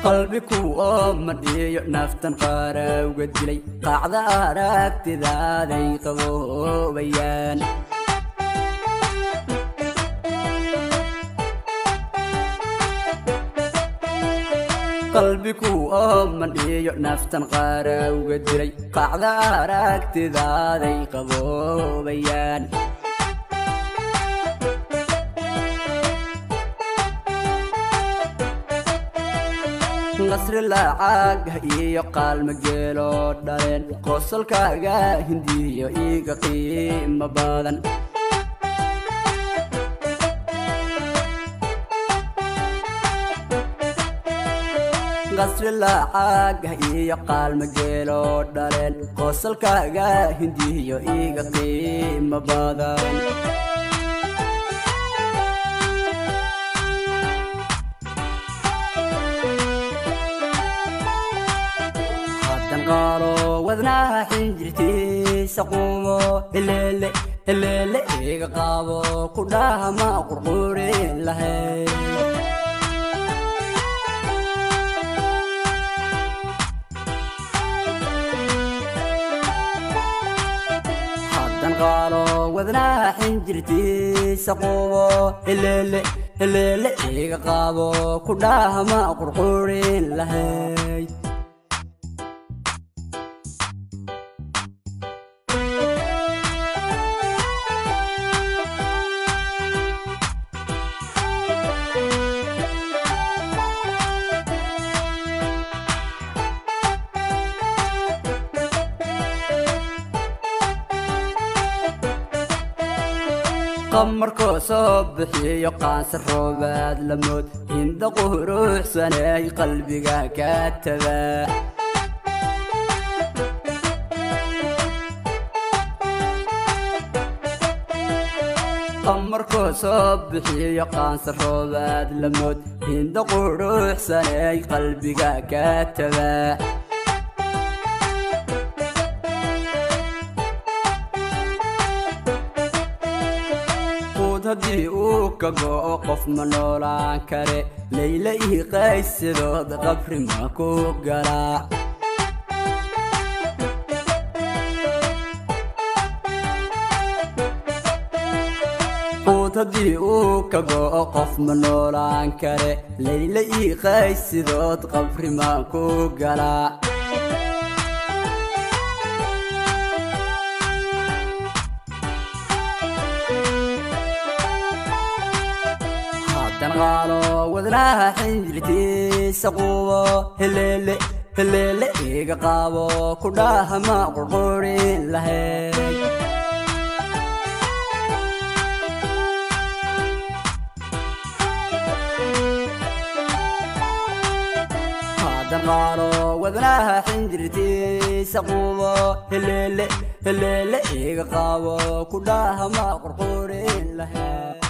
Qalbigu oo madhiyo naftan qaarowga dilay qaacda aragtidaaday qaboobayaan. Qalbigu oo madhiyo naftan qaarowga dilay qaacda aragtidaaday qaboobayaan. Qasri lacag iyo qaalma geelo dhaleen qosolkaaga hindiyo iiga qiimo badan. Qasri lacag iyo qaalma geelo dhaleen qosolkaaga hindiyo iiga qiimo badan. Qaalo wadnaha xinjirtiisa qubo heleele heleele iga qaabo ku dhaha ma qurqurin lahayd. Haddan qaalo wadnaha xinjirtiisa qubo heleele heleele iga qaabo ku dhaha ma qurqurin lahayd. Qamarkoo soo bixiyo qaansa roobaad lamood hinda quruxsanay qalbiga ka tabaa. Qamarkoo soo bixiyo qaansa roobaad lamood hinda quruxsanay qalbiga ka tabaa. Haddii uu ka go'o qof ma noolaan kare layla ii qaysidood qabri ma ku galaa. Quud haddii uu ka go'o qof ma noolaan kare layla ii qaysidood qabri ma ku galaa. Haddan qaalo wadnaha xinjirtiisa qubo heleele heleele iga qaabo ku dhaha ma qurqurin lahayd. Haddan qaalo wadnaha xinjirtiisa qubo heleele heleele iga qaabo ku dhaha ma qurqurin lahayd.